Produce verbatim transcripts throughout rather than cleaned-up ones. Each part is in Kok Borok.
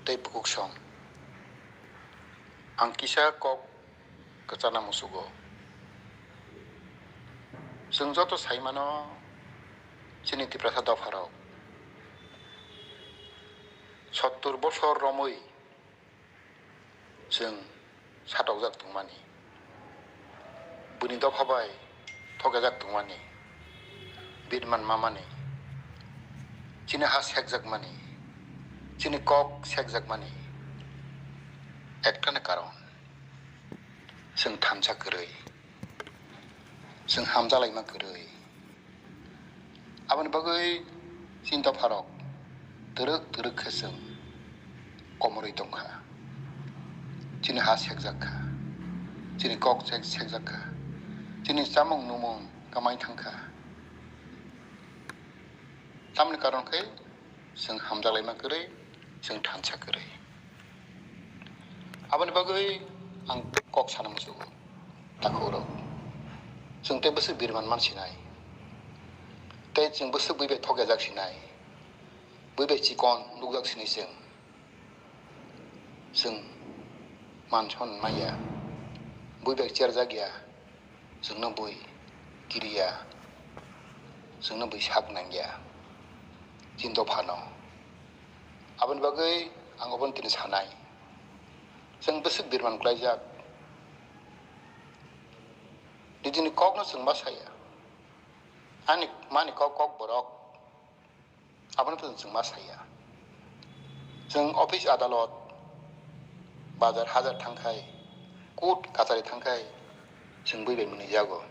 tei bukuksong. Ang kisa kok kwchana musugo. Chwng joto sai mano, chini Tiprasa dopharok sottur bosor romwi chwng satokjak tongmani, buini dopha bai thokjak tongmani, birman mamani, chini ha sekjakmani, chini kok sekjakmani ektano karon, chwng thansa kwrwi, chwng hamjalaima kwrwi. Aboni bagwi chini dopharok twrwk twrwk khe chwng komorwi tongkha. Chini ha sekjak kha, chini kok sek-, sekjak kha, chini chamung numung kwmai thang kha. Tamni karon khe chwng hamjalaima kwrwi, chwng thansa kwrwi. Aboni bagwi ang kok sana musugo, takhukrok. Chwng tei bwswk birman man sinai. Tei chwng bwswk bui bai thokjak sinai. Bui bai chikon nukjak sini chwng. Chwng manson maya. Bui bai cherjak ya. Chwngno bui kiriya, chwngno bui sak nangya, chini dophano. Aboni bagwi ang obono tini sanai, chwng bwswk birman klaijak. Nijini kokno chwng ma saya, ani mani kok kok borok. Abono to chwng ma saya. Chwng office adalot, bazar hajar thangkhai, court kachari thangkhai, chwng bui bai mwnwi jago.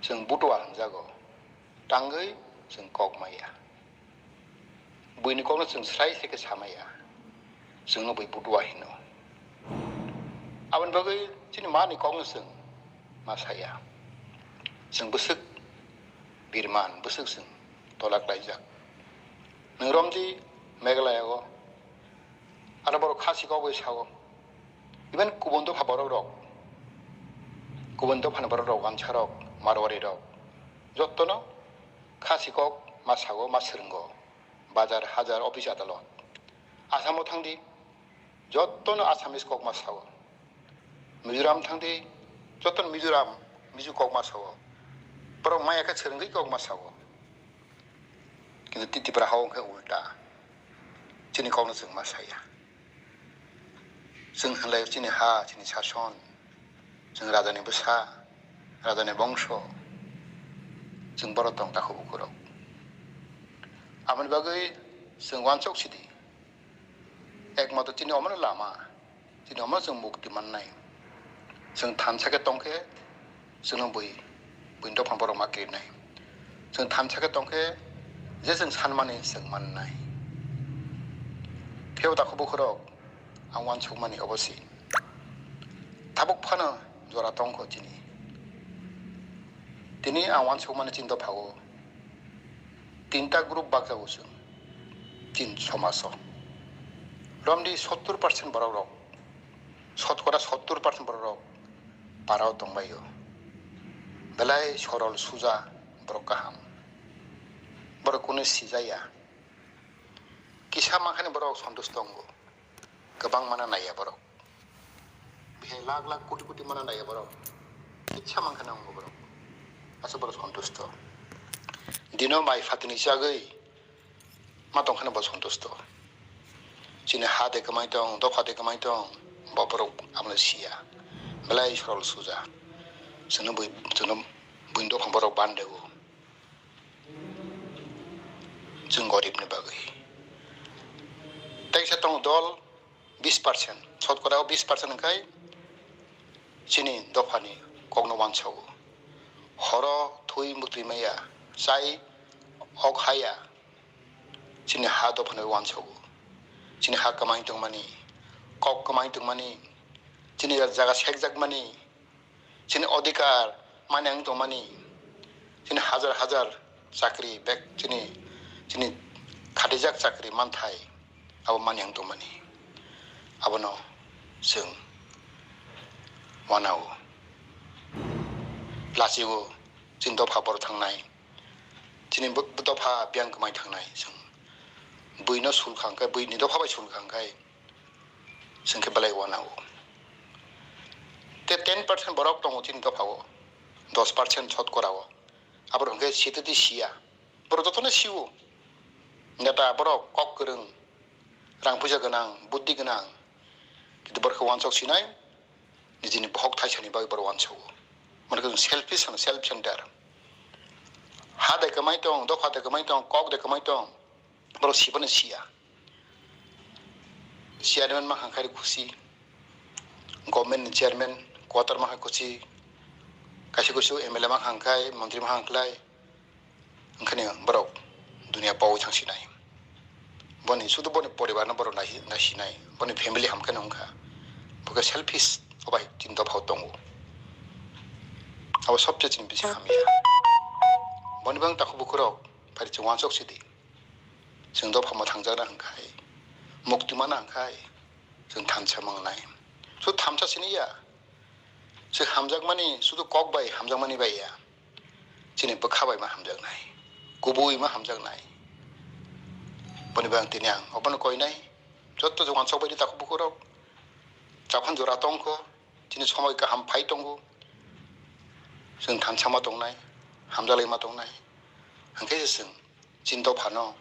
Chwng butua hwnjago. Tangwi chwng kok maya. Buini kokno chwng srai se khe samaya. Chwngno bui butua hino. Aboni bagwi chini mani kokno chwng ma saya. Chwng bwswk birman, bwswk chwng tola klaijak. Nwng romdi Meghalaya o, aro borok khasi kok bai sao. Even kubun dopha borok rok, kubun dophani borok rok, wansa rok, Marwari rok, jottono khasi kok ma sao, ma swrwngo. Bazar, hajar, office, adalot. Assam o thangdi, jottono Assamese kok ma sao. Mizoram thangdi, jottono Mizoram, Mizo kok ma sao. Borok maya khe swrwngwi kok ma sao. Kintu Ti-, Tipra ha wngkhe ulta. Chini kokno chwng ma saya. Chwng hwnlai chini ha, chini sason, chwng rajani bwsa, rajani bongso, chwng borok tong takhuk bukhurok. Aboni bagwi chwng uansuk sidi. Ekmatro chini omono lama, chini omono chwng mukti mannai. Chwng thansa khe tongkhe, chwngno bui, buini dophano borok ma kirinai. Chwng thansa khe tongkhe, je chwng sanmani chwng mannai. Phiyaba takhuk bukhurok, ang uansukmani obo se. Tabuk phano jora tongkho chini. Tini ang uansukmani chini dophao. Tinta group bakjago chwng chini somajo. Romdi sottur percent borok rok, sotkora sottur percent borok rok parao tongbaio. Belai sorol suja borok kaham. Borok kunu sijaya. Kisa mankhani borok sontush tongo. Kwbang mana naiya borok. Bihai lakh lakh koti koti mana naiya borok. Kisa mankhani wngo borok. Aswk borok sontush to. Dino mai phatini chagwi ma tongkhani bo sontush to. Chini ha de kwmai tong, dopha de kwmai tong, bo borok amle siya. Belai sorol suja. Chwngno bui, chwngno buini dophang borok bandego. Chwng goribni bagwi. Teisa tong dol bis percent, sotkora o bis percent hwnkhe chini dophani kokno uansogo. Horo thwi mwtwi maya, chai ok haya, chini ha dophano uansogo. Chini ha kwmai tongmani, kok kwmai tongmani, chini jaga sekjakmani, chini odhikar mani ang tongmani, chini hajar hajar chakri bek chini, chini khatijak chakri manthai abo mani ang tongmani, abono chwng uanao, lachio, chini dopha boro thangnai, chini bo-, dopha biyang kwmai thangnai chwng Buino sulkha hwnkhe, buini dopha bai sulkha hwnkhe, chwng khe belai uanao. Te ten percent borok tongo chini dophao, dos percent sotkorao. Aborok hwnkhe sitidi siya. Borok jotono sio. Neta borok kok kwrwng, rang puisa gwnang, buddhi gwnang. Kintu borok khe uansok sinai, nijini bohok thaisani bagwi borok uansogo. Mane khe selfish ano, self center. Ha de kwmai tong, dopha de kwmai tong, kok de kwmai tong, borok sibani siya. Chairman ma hangkhai khusi, government ni chairman, quarter ma hai khusi, kaisa kusu M L A ma hangkhai, montri ma hangkhlai, wngkhani borok dunia pawi thang sinai. Boni sudu boni poribar no borok nai, nai sinai, boni family hamkhe no wngkha. Bo khe selfish obai chini dophao tongo. Abo sobse chini bisi hamya. Boni bang takhuk bukhurok phari chwng uansok sidi. Chwng dophamo thangjakna hwnkhe, mukti mana hwnkhe, chwng thansa mangnai. Sudu thansa sini ya. Chwng hamjakmani sudu kok bai hamjakmani bai ya. Chini bwkha bai ma hamjaknai. Kubui ma hamjaknai. Boni bai ang tini ang obono koinai. Jotto chwng uansok bai di takhuk bukhurok. Chaphan jora tongkho. Chini somoi kaham phai tongo. Chwng thansa ma tongnai. Hamjaklai ma tongnai. Hwnkhe se chwng chini dophano,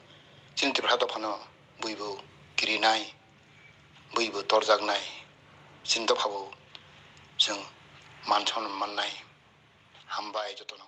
chini Tripura dophano buibo kirinai, buibo torjaknai, chini dophabo chwng man sonman mannai. Hambai jotono.